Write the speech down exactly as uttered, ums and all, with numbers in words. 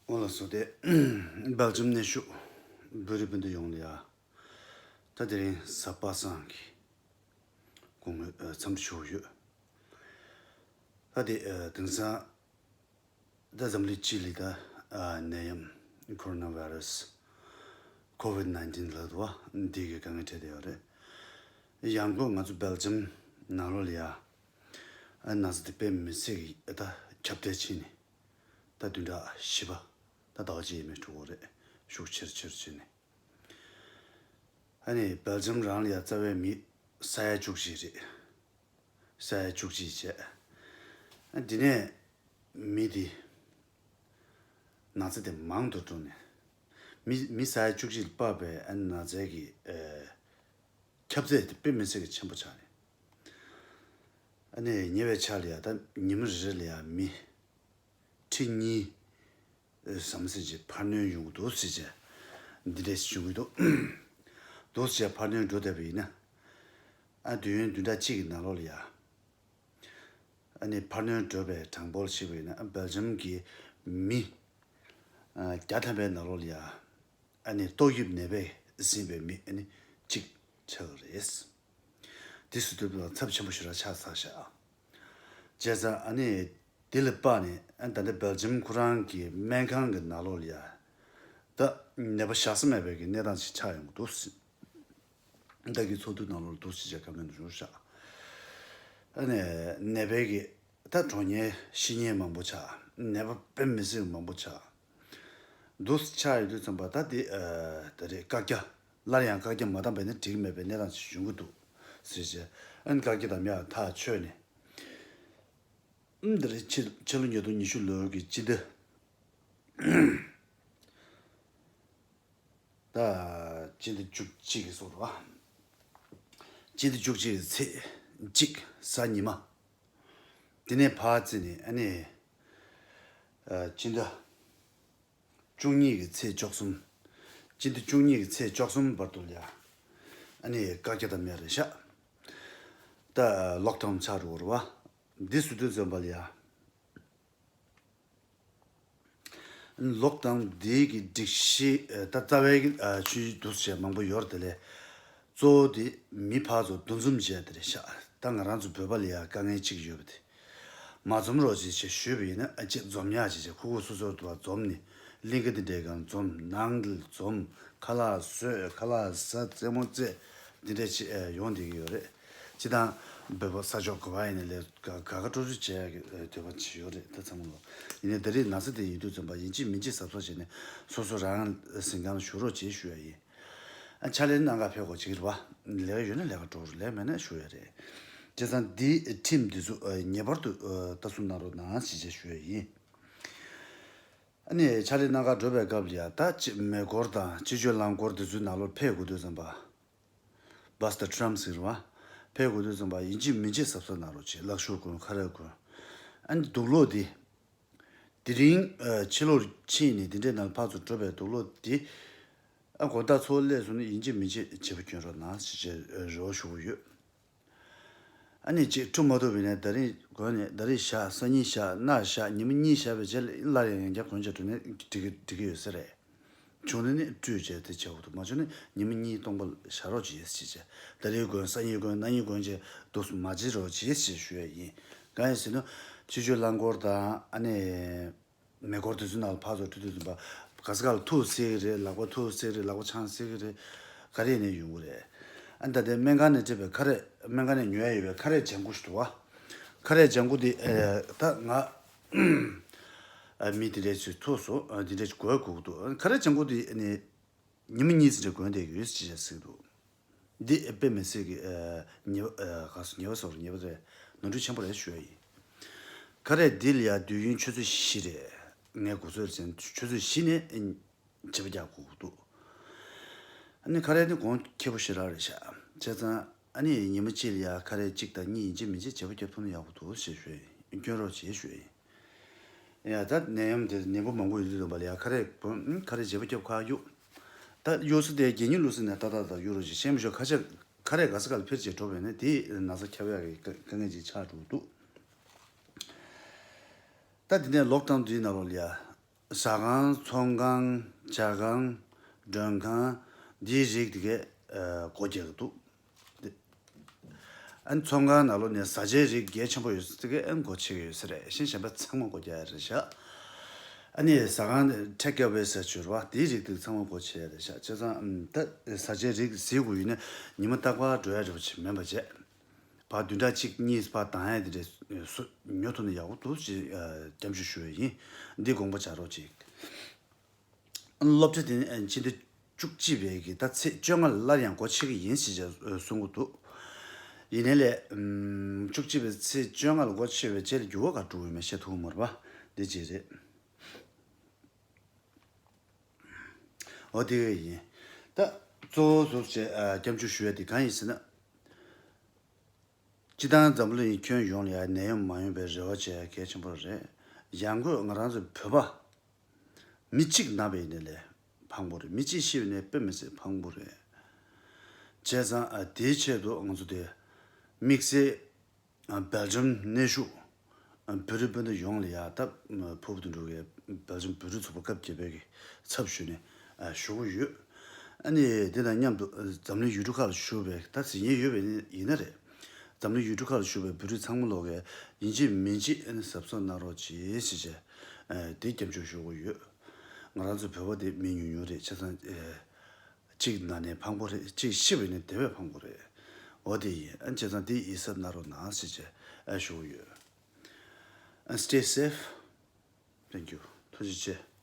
འོ་ལགས་སོ། དེ་སྦེལ་ཇམ་གནས་བཞུགས་བོད་རིགས་སྤུན་ཟླ་ཡོངས་ལ་ཡ། ད་དེ་རིང་གཟའ་པ་སངས་ཀྱི་དགོང་མོའི་ཨ་འཚམས་འདྲི་ཞུ་གི་ཡོད། ད་དེ་ཨ་དེང་སང་ད་འཛམ་གླིང་སྤྱི་ལ་ད་ཨ་ནད་ཡམས་ཁོ་རོ་ན་བྷའི་རེ་སི་ཀོ་ཝིད་ནའིན་ཊིན་ལབ་འདུག་པ། འདི་གི་དཀའ་ངལ་འཕྲད་བསྡད་ཡོད་རེད། ཡང་སྒོས་ང་ཚོ་སྦེལ་ཇམ་ནང་ལོགས་ལ་ཡ་ཨ་ན་ཚ་དེ་དཔེ་མི་སྲིད་ཀྱི་ད་ཁྱབ་གདལ་ཕྱིན་ནས། ད་བདུན་ཕྲག་བཞི་པ། ད་ཟླ་བ་གཅིག་ཡས་མས་འགྲོ་གི་རེད། ཤུགས་ཆེར་ཆེར་ཕྱིན་ནས། ཨ་ནི་སྦེལ་ཇམ་རང་ལ་ཡ་རྩ་བའི་མི་ས་ཡ་བཅུ་གཅིག་རེད། ས་ཡ་བཅུ་གཅིག་བྱས། ཨ་འདི་ནས་མི་དེ་ན་ཚ་དེ་མང་དུ་འགྲོ་ནས། མི་མི་ས་ཡ་བཅུ་གཅིག་ལ་དཔག་པའི་ཨ་ནི་ན་ཚའི་གི་ཨ་ཁྱབ་ཚད་དེ་དཔེ་མི་སྲིད་ཀྱི་ཆེན་པོ་ཆགས་ནས། ཨ་ནི་ཉེ་བའི་ཆར་ལ་ཡ་ད་ཉིན་མོ་རེ་རེ་ལ་ཡ་མི་ཁྲི་གཉིས་ཟམ་ཟིན་གྱི་འཕར་སྣོན་ཡོང་གི་འདུག་ཟེར་བྱས། འདི་འདྲས་བྱུང་གི་འདུག་འདུག་ཟེར་བྱས་འཕར་སྣོན་འགྲོ་བསྡད་པ་ཡིན་ན། ཨ་དུས་ཡུན་བདུན་ཕྲག་གཅིག་གི་ནང་ལོགས་ལ་ཡ། ཨ་ནི་འཕར་སྣོན་འགྲོ་བའི་གྲངས་འབོར་ཞིག་བྱས་ན། ཨ་སྦེལ་ཇམ་གྱི་མི་ཨ་བརྒྱ་ཐམ་པའི་ནང་ལོགས་ལ་ཡ། ཨ་ནི་ཏོག་དབྱིབས་ནད་པས་ཟིན་པའི་མི་ཨ་ནི་གཅིག་ཆགས་ཀྱི་རེད། དེ་སུ་དུ་ཚབས་ཆེན་པོ་ཞེ་དྲག་ཆགས་ཚར་ཤག་བྱས་ཙང་ཨ་ནི་དེ་ལ་དཔག་ནས་ཨ་ད་ལྟ་སྦེལ་ཇམ་ཁོ་རང་གི་སྨན་ཁང་གི་ནང་ལོགས་ལ་ཡ། ད་ནད་པ་བཞག་ས་མེད་པའི་གི་གནས་སྟངས་ཤིག་ཆགས་ཡོང་གི་འདུག་ཟེར། ད་གི་ཚོགས་འདུ་ནང་ལོགས་འདུག་ཟེར་བྱས་བཀའ་མོལ་ཞུས་ཤག་ཨ་ནི་ནད་པའི་གི་ད་གྲོངས་ཉེན་ཤི་ཉེན་མང་པོ་ཆགས། ནད་པ་དཔེ་མི་སྲིད་མང་པོ་ཆགས། འདུག་ཆགས་ཡོད་དུས་ཙམ་པ་ད་དེ་ཨ་ད་རེས་བཀག་རྒྱ་སླར་ཡང་བཀག་རྒྱ་མ་བཏང་པ་ཡིན་ན་འགྲིག་གི་མེད་པའི་གནས་སྟངས་ཤིག་འབྱུང་གི་འདུག་ཟེར་བྱས། ཨ་ནི་བཀག་རྒྱ་དམ་ཡག་ཐག་ཆོད་ནས། ཨ་ནི་ད་རེས་ཕྱི་ཕྱི་ལོ་ཉིས་སྟོང་ཉི་ཤུ་ལོའི་གི་སྤྱི་ཟླ། ད་སྤྱི་ཟླ་བཅུ་གཅིག་གི་སོགས་རེད་བ། སྤྱི་ཟླ་བཅུ་གཅིག་གི་ཚེས་གཅིག་གཟའ་ཉི་མ། དེ་ནས་ཕར་བརྩིས་ནས་ཨ་ནི་ཨ་སྤྱི་ཟླ་བཅུ་གཉིས་ཀྱི་ཚེས་བཅུ་གསུམ། སྤྱི་ཟླ་བཅུ་གཉིས་ཀྱི་ཚེས་བཅུ་གསུམ་བར་དུ་ལ་ཡ་ཨ་ནི་བཀག་རྒྱ་དམ་ཡག་རེད་ཤག་ད་ལོག་ཌའུན་ཆགས་འགྲོ་གི་རེད་བ། འདི་སུ་དུས་ཙམ་པ་ལ་ཡ། ལོག་ཌའུན་འདི་གི་སྒྲིག་གཞི་ཨ་ད་རྩ་བའི་གི་ཨ་ཆུ་འདུག་བྱས་མང་པོ་ཡོད་རེད། དེ་ལས་གཙོ་བོ་དེ་མི་ཕར་ཚུར་འདུ་འཛོམས་བྱས་དེ་རེད་ཤག་ད་ང་རང་ཚོ་བོད་པ་ལ་ཡ་དཀའ་ངལ་གཅིག་ཡོད་པ་དེ། མ་འཛོམས་རོགས་བྱེད་ཅེས་ཞུས་པ་ཡིན་ན། ཨ་ཅེ་འཛོམས་ཡག་ཅིག་བྱས། ཁུ་ཁུ་སོ་སོར་དུ་བ་འཛོམས་ནས་གླིང་ག་འདི་འདྲའི་སྒང་འཛོམས། ནང་དུ་འཛོམས། ཁ་ལག་ཟོས། ཁ་ལག་ཟ། རྩེད་མོ་རྩེ། འདི་འདྲ་ཅིག་ཨ་ཡོང་བསྡད་ཀྱི་ཡོད་རེད། སྤྱིར་བཏང་བོད་པ་ས་ཕྱོགས་ག་པར་ཡིན་ནའི་ལས་དགའ་དགའ་དགའ་སྤྲོ་སྤྲོ་བྱེད་ཡག་གི་ཨ་འདོད་པ་ཅིག་ཡོད་རེད། ད་ཚང་མ་ལོ། ཡིན་ནའི་ད་རེས་ན་ཚ་དེ་ཡིན་དུས་ཙམ་པ་ཡིན་གཅིག་མིན་གཅིག་གཟབ་གཟབ་བྱས་ནས་སོ་སོ་རང་གཟིམ་ཁང་ལ་བཞུགས་རོགས་བྱེད་ཞུ་ཡ་ཡིན། ཨ་ཕྱག་ལས་གནང་ག་ཕེབས་དགོས་བྱེད་ཀྱི་རེད་བ། ལས་ཀ་ཡོད་ན་ལས་ཀ་འགྲོ་རོགས། ལས་མེད་ན་བཞུགས་ཡ་རེད། བྱས་ཙང་འདི་ཁྲིམས་འདི་ཚོ་ཨ་ངེས་པར་དུ་ཨ་ལྟ་སྲུང་གནང་རོགས་གནང་ཞེས་བྱས་ཞུ་ཡ་ཡིན། ཨ་ནི་ཕྱག་ལས་གནང་ག་འགྲོ་བའི་སྐབས་ལ་ཡ། ད་ཅི་མེ་འཁོར་དང་སྤྱི་སྤྱོད་རླངས་འཁོར་འདི་ཚོའི་ནང་ལོགས་ཕེབས་དགོས་དུས་ཙམ་པ། བྷ་སི་དང་ཊམ་ཟེར་བ། ཕེབས་དགོས་དུས་ཙམ་པ་ཡིན་གཅིག་མིན་གཅིག་གཟབ་གཟབ་གནང་རོགས་བྱེད། ལག་ཤུབས་གོན། ཁ་རས་གོན། ཨ་ནི་དུག་ལོག་འདི། དེ་རིང་ཨ་ཕྱི་ལོགས་ཕྱིན་ནས་འདི་འདྲའི་ནང་ཕར་ཚུར་འགྲོ་བའི་དུག་ལོག་འདི། ཨ་དགོང་དག་འཚོ་བ་སླེབས་སོང་ན་ཡིན་གཅིག་མིན་གཅིག་བརྗེ་པོ་གྱོན་རོགས་གནང་ཞེས་བྱས་རེ་བ་ཞུ་གི་ཡོད། ཨ་ནི་ཅིག་འཁྲུ་མ་ཐུབ་པ་ཡིན་ན་ད་རིང་གོན་ནས། ད་རིང་བཞག་སང་ཉིན་བཞག་གནངས་བཞག་ཉི་མ་གཉིས་བཞག་པའི་རྗེས་ལ་སླར་ཡང་ཡང་བསྐྱར་གོན་བྱས་འགྲོ་ནས་འགྲིག་གི་འགྲིག་གི་ཡོད་ས་རེད། བྱུང་ན་ནི་བཀྲུས་བྱས་དེ་བྱེད་དགོས་འདུག་མ་བྱུང་ན་ཉི་མ་གཉིས་སྟོང་པ་བཞག་རོགས་གྱིས་ཞེས་བྱས། ད་རིང་གོན། སང་ཉིན་གོན། གནངས་ཉིན་གོན་བྱས་འདུག་སེ་མ་བྱེད་རོགས་གྱིས་ཞེས་ཞུ་ཡ་ཡིན། གང་ཡིན་ཟེར་ན་ཕྱི་སྤྱོད་རླངས་འཁོར་དང་ཨ་ནི་མེ་འཁོར་དེ་ཚོའི་ནང་ལ་ཕར་ཚུར་འགྲོ་དུས་ཙམ་པ་ག་ས་ག་ལ་ཐུག་སྲིད་ཀྱི་རེད། ལག་པ་ཐུག་སྲིད་ཀྱི་རེད། ལག་པ་འཆང་སྲིད་ཀྱི་རེད། ག་རེ་ཡིན་ནའི་ཡོང་གི་རེད། ཨ་ནི་ད་ལྟའི་སྨན་ཁང་ནས་སྤྲད་པའི་ཁ་རས། སྨན་ཁང་ནས་ཉོ་ཡ་ཡོད་པའི་ཁ་རས་ལྗང་ཁུ་ཞིག་འདུག་བ། ཁ་རས་ལྗང་ཁུ་དེ་ཨ་ད་ང་ཨ་མི་དེ་འདྲས་ཚོས་ཐུག་སོང་། ཨ་དེ་འདྲས་ཅིག་གོན་དགོས་ཀྱི་འདུག་ཁ་རས་ལྗང་ཁུ་དེ་ཨ་ནི་ཉི་མ་གཉིས་ཙམ་རེ་གོན་བསྡད་ཀྱི་ཡོད་ཅེས་ཟེར་གྱི་འདུག་འདི་དཔེ་མི་སྲིད་ཀྱི་ཨ་ཉེས་པ། ཨ་ག་སོ། ཉེས་པ་སོགས་རེད། ཉེས་པ་རེད། ནོར་འཁྲུལ་ཆེན་པོ་རེད་ཞུ་ཡ་ཡིན། ཁ་རས་འདི་ལ་ཡ་དུས་ཡུན་ཆུ་ཚོད་བཞི་རེད། ངས་གོ་ཚོད་ཟིན་ཆུ་ཚོད་བཞི་ནས་བརྗེ་པོ་རྒྱག་དགོས་ཀྱི་འདུག་ཨ་ནི་ཁ་རས་ནི་གོང་ཁེ་པོ་ཞེ་དྲག་རེད་ཤག་བྱས་ཙང་ཨ་ནི་ཉི་མ་གཅིག་ལ་ཡ་ཁ་རས་གཅིག་དང་གཉིས་ཡིན་གཅིག་མིན་གཅིག་བརྗེ་པོ་བརྒྱབ་ཐུབ་ན་ཡག་པོ་འདུག་ཞེས་ཞུ་ཡ་ཡིན། སྐྱོན་རོགས་བྱེད་ཞུ་ཡ་ཡིན། ཡ་ད་ནད་ཡམས་དེ་ནད་འབུ་མང་པོ་ཡོད་དུས་ཙམ་པ་ལ་ཡ་ཁ་རས་གོན། ཁ་རས་བརྗེ་པོ་རྒྱབ། ཁ་གཡུག་ད་གཡུག་ས་དེ་གད་སྙིགས་བླུགས་ས་ནས་ཏག་ཏག་ཏག་གཡུག་རོགས་བྱེད། ཤེས་མི་ཆོག་ཁ་ཆ་ཁ་རས་ག་ས་ག་ལ་འཕུར་བྱས་འགྲོ་བས་ན་དེ་ན་ཚ་ཁྱབ་ཡག་གི་དཀའ་དཀའ་ངལ་ཅིག་ཆགས་འགྲོ་གི་འདུག་ད་དེ་ནས་ལོག་ཌའུན་འདིའི་ནང་ལོགས་ལ་ཡ། ཟ་ཁང་། ཚོང་ཁང་། ཇ་ཁང་། མགྲོན་ཁང་། འདིའི་རིགས་དེ་གས་སྒོ་རྒྱག་གི་འདུག། ཨ་ནི་ཚོང་ཁང་ནང་ལོགས་ནས་བཟའ་བཅའི་རིགས་གལ་ཆེན་པོ་ཡོད་ས་དེ་གས་ཨ་ནི་སྒོ་ཕྱེ་གི་ཡོད་ས་རེད། གཞན་གཞན་པ་ཚང་མ་སྒོ་རྒྱག་ཡ་རེད་ཤག། ཨ་ནི་ཟ་ཁང་ཊེག་ཨ་ཝེ་ཟེར་ཅིག་ཡོད་རེད་པ། དེའི་རིགས་དེ་ཚང་མ་སྒོ་ཕྱེ་ཡ་རེད་ཤག། བྱས་ཙང་ཨམ་ད་བཟའ་བཅའི་རིགས་ཟེར་དགོས་ཡོད་ན་ཉི་མ་རྟག་པར་འགྲོ་ཡ་འདྲ་པོ་ཅིག་མིན་པ་བྱས། བར་བདུན་ཕྲག་གཅིག་གཉིས་པ་བཏང་ཡ་དེ་འདྲས་སུ་ཉོ་ཐུབ་ན་ཡག་པོ་འདུག་ཅེས་སྐྱབས་འཇུག་ཞུ་ཡ་ཡིན། འདི་དགོངས་པ་བཞག་རོགས་གྱིས། སློབ་གྲྭ་དེ་ནི་ཕྱི་ཟླ་བཅུ་གཅིག་པའི་གི་ད་ཚེས་བཅོ་ལྔ་ལ་སླར་ཡང་སྒོ་ཕྱེ་གི་ཡིན་ཞེས་བྱས་གསུང་གི་འདུག། ཡིན་ནའི་ལས་བཅུ་གཅིག་པའི་ཚེས་བཅོ་ལྔ་ལ་སྒོ་ཕྱེ་བའི་རྗེས་ལ་འགྱུར་བ་ག་འགྲོ་གི་མེད་བཤད་ཐུབ་ཀྱི་མ་རེད་པ། འདི་གཅིག་རེད། འོ་དེ་ག་ཡིན། ད་གཙོ་བོ་བཟོ་བྱས་ཨ་སྐྱབས་འཇུག་ཞུ་ཡ་དེ་གང་ཡིན་ཟེར་ན། སྤྱི་བཏང་འཛམ་བུ་གླིང་ཁྱོན་ཡོངས་ལ་ཡ་ནད་ཡམས་མ་ཡོང་བའི་རེ་བ་བྱེད་ཡ་གལ་ཆེན་པོ་རེད། ཡང་སྒོས་ང་རང་ཚོ་བོད་པ་མི་གཅིག་ན་བ་ཡིན་ནའི་ལས་ཕངས་པོ་རེད། མི་གཅིག་ཤི་བ་ཡིན་ནའི་དཔེ་མི་སྲིད་ཕངས་པོ་རེད། བྱས་ཙང་ཨ་དེའི་ཆེད་དུ་ང་ཚོ་དེ་དམིགས་བསལ་ཨ་སྦེལ་ཇམ་གནས་བཞུགས་ཨ་བོད་རིགས་སྤུན་ཟླ་ཡོངས་ལ་ཡ་ད་ཕུར་བུ་དོན་གྲུབ་ཀྱིས་སྦེལ་ཇམ་བོད་རིགས་ཚོགས་པ་སྐབས་བརྒྱད་པའི་གི་ཚབ་ཞུས་ནས་ཨ་ཞུ་གི་ཡོད། ཨ་ནི་དེ་དང་མཉམ་དུ་ཨ་འཛམ་གླིང་ཡུལ་གྲུ་ཁག་ལ་བཞུགས་པའི་ད་གཟིགས་ཉན་ཡོད་པ་ཡིན་ན་རེད། འཛམ་གླིང་ཡུལ་གྲུ་ཁག་ལ་བཞུགས་པའི་བོད་རིགས་ཚང་མ་ལོག་གིས་ཡིན་གཅིག་མིན་གཅིག་ཨ་ནི་གཟབ་གཟབ་གནང་རོགས་གྱིས་ཞེས་བྱས་ཨ་དེ་སྐྱབས་འཇུག་ཞུ་གི་ཡོད། ང་རང་ཚོ་བོད་པ་དེ་མི་ཉུང་ཉུང་རེད། བྱས་ཙང་ཨ་གཅིག་ན་ནའི་ཕངས་པོ་རེད། གཅིག་ཤི་བ་ཡིན་ནའི་དེ་བས་ཕངས་པོ་རེད། འོ་དེ་ཡིན། ཨ་བྱས་ཙང་དེ་ཡིད་གཟབ་གནང་རོགས་གནང་ཞེས་བྱས་ཨ་ཞུ་གི་ཡོད། ཨ་stay safe. Thank you. ཐུགས་རྗེ་ཆེ།